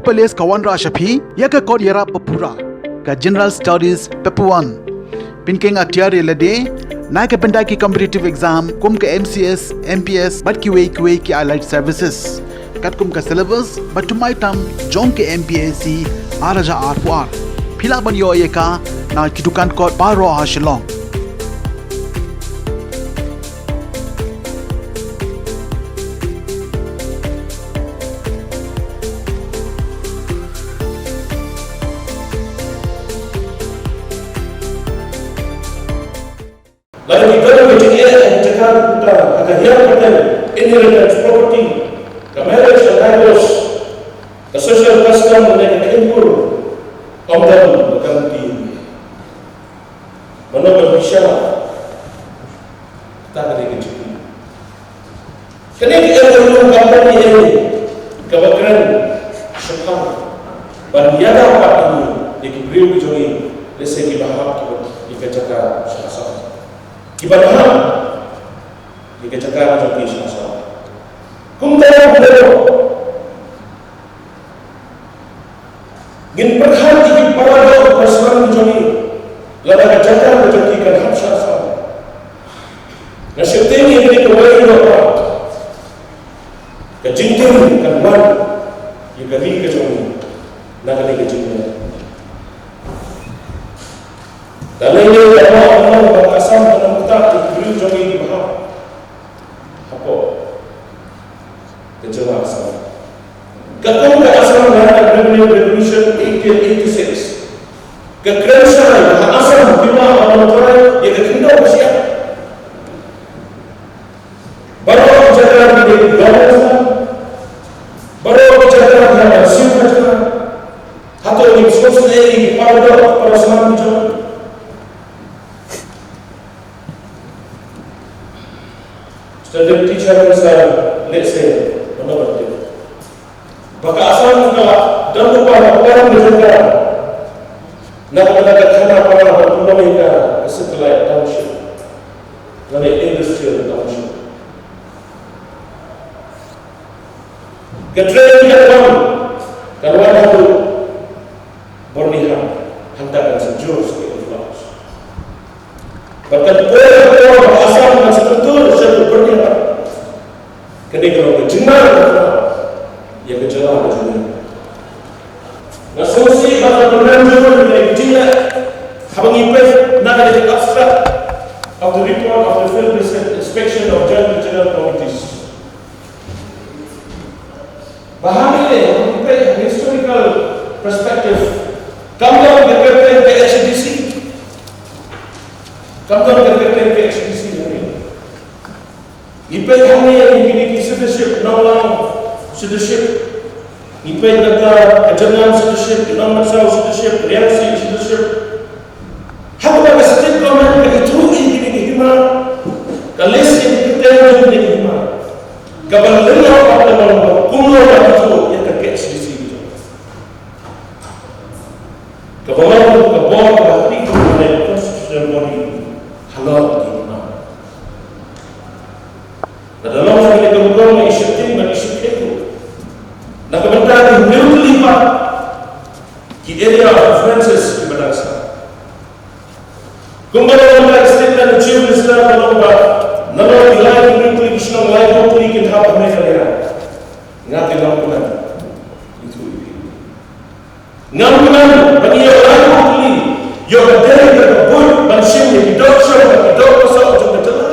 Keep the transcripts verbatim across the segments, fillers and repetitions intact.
Palace ka wanrah sha phi ïa ka kot ïarap ba pura, ka General Studies Paper One. Pynkheiñ atiar ïa lade na ka bynta ki competitive exam kum ka M C S, M P S bad kiwei kiwei ki allied services. Katkum ka syllabus ba thymmai tam jong ka M P S C ar hajar arphew ar. Phi lah ban ïoh ïa ka na ki dukan kot baroh ha Shillong. Lada ngi don ka jingeh ha ka jaka ka kynta, ha ka hiar pateng, inheritance, property, ka marriage, ka divorce, ka social custom, ne ka kheiñpur, ym don ba kan ti. Mano ban bishar? Kata ka dei ka jingkylli. Kane ka M O U kam don ïa kaba kren shaphang ban ïada pat ïa ki briew ki jong ngi, lehse kiba hap kiba ïa ka jaka sha Assam, kiba hap ïa ka jaka ka jong ki sha Assam. Kumta kumta ngin pyrkhat ïa ki para doh para snam ki jong ngi, lada ka jaka ka jong ki kan hap sha Assam. Nga sheptieng ïa kane kawei na ka jingtim kan wan ïa ka ri ka jong ngi na kane ka jingeh. Lada ngi ïa ka Assam kan ym ktah ïa ki briew jong ngi kiba hap hapoh ka jylla Assam. Katkum ka Assam Land and Revenue Revolution eighteen eighty-six, ka kren shai ba ha Assam ki la ban trai ïa ka khyndew ka shyiap. Baroh ki jaka ki dei ki garden, baroh ki jaka ki hap ban siew ka jaka. Hato ngi sngewsynei ïa ki para doh para snam ki jong ngi? Mister Deputy Chairman Sir, lehse mano ban tip ba ka Assam ka la don lypa na ka por ka jong ka, na ka bynta ka Khanapara ban pynlong ïa ka satellite township lane industrial township. Ka train kan wan, kan wan haduh Byrnihat, hangta kan sa jur sha ka influx. Bad kan poi ha ka por ba Assam kan sa kyntur sha ka Byrnihat, kane ka long ka jingma ïa ka jylla ka jong ngi. Nga sngewsih ba ka pynrem jong ngi ka jingeh haba ngi peit na ka abstract of the report of the Field Inspection of Joint Regional Committees. Ba hangne, ngi peit ha historical perspective, kam don ka kyrteng ka H A D C. Kam don ka kyrteng ka H A D C hangne. Ngi peit hangne ïa kine ki sudaship, Nonglang sudaship. Ngi peit kata ka Jyrngam sudaship, ka Nongmynsaw sudaship, Riangsi sudaship. Haba ka state government ka ithuh ïa kine ki hima, ka list ïa ki kyrteng jong kine ki hima, kaba lyngngoh pat ka long ba kumno ba ithuh ïa ka K H A D C. Kaba long ka bor kaba hapdeng ka constitutional body halor ki hima. Lada long ha kane ka rukom ngi sheptieng bad ngi sheptieng ruh na ka bynta ki hynriew tylli pat ki area of influences kiba dang sah. Kumba la ong ha ka statement u Chief Minister, ka long ba nalor ki laiphew tylli ki shnong, laiphew tylli ki thaiñ ha Meghalaya. Nga te ngam kmen. Ngam kmen ba ngi ïoh laiphew tylli, ïoh ka dei ka buit ban shim ïa ki dohshoh bad ki dohkpoh jong ka jylla.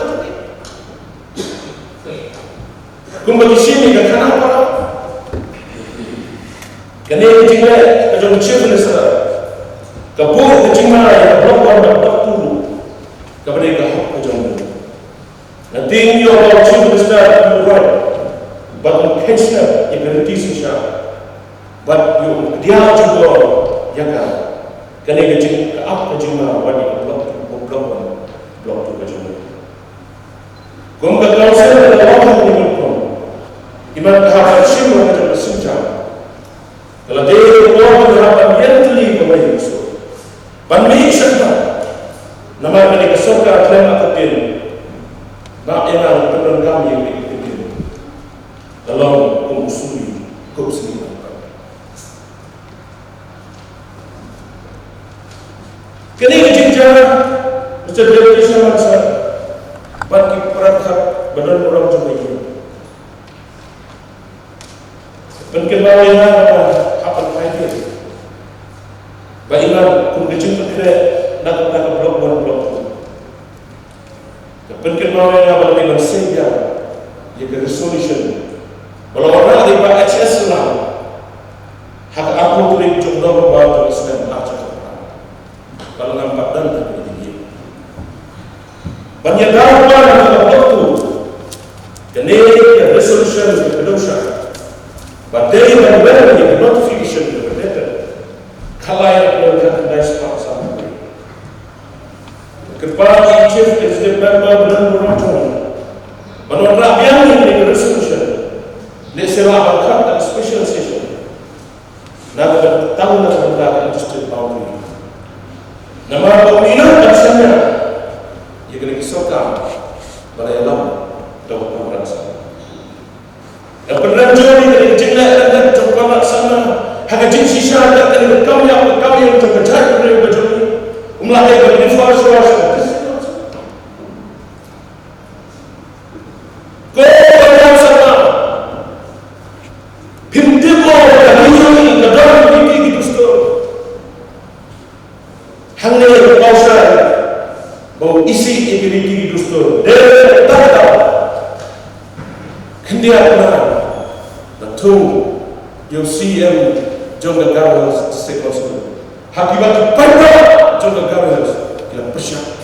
Kumba ki shim ïa ka Khanapara. Kane ka jingleh ka jong u Chief Minister ka buh ka jingma ïa ka Block One bad Block Two ruh, kaba dei ka hok ka jong ngi. Nga tieng ïoh ba u Chief Minister u rai bad u kheiñ sngap ïa ka riti synshar bad ïoh u kdiah jubor ïa ka. Kane ka jing, ka ap ka jingma wat ïa ka Block Two, Block One, Block Two ka jong ngi. Kum ka council ka la ong ha kane ka rukom, imat ka hap ban shim ïa ka jong ka synshar, ka la dei ka por ba ngi hap ban ïeng tylli kawei ka sur, ban mih shakhmat. Namar kane ka sorkar khlem artatien, ba ïa nga la pyndonkam ïa kane ka ktien, ka long kum u sui kup snier. Sha Deputy Chairman Sir bad ki para dkhot ba don burom jong ka ïing. Pynkynmaw ïa nga ba ha pynphai ïa ba ïa nga kum ka jingpynkhreh na ka, na ka block one, block two. Ka pynkynmaw ïa nga ba dei ban seiñ ïa ka resolution ba la wanrah da i Bah H S Shylla ha ka arphew tarik jong November jong ka snem arhajar khatphra. Ba la nang pat don ha kane ka ïing. Ban ïada bha na ka block two, kane ka resolution ka kdew shai ba dei ban wer ïa ka notification ka ba dei ka khalai ka khyndai spah san. Kyrpad ïa i Chief Executive Member ba don burom jong ngi ban wanrah biang ïa kane ka resolution, lehse lah ban khot da ka special session. Na ka bynta, na ka bynta ka district boundary. Namar ba ïa ka shisha ïa kane ka sorkar ba la ïalam da u Conrad Sangma. Ka pynrem jong ïa kane ka jingleh lyndet jong u Conrad Sangma ha ka jingshisha ïa kane ka kam ïap ka kam ïeng jong ka jaitbynriew ka jong ngi, um lah ïa ka dei fa shuwa sha ka district council. Ko Conrad Sangma, phim tip mo ba ka ri jong ngi ka don ki riti ki dustur. Hangne ka pawsai ba u isih ïa ki riti ki dustur. Dei tang tang khyndiat na, na thung ïa u C M jong ka Garo Hills District Council. Ha kiba ki paidbah jong ka Garo Hills ki la pyrshah.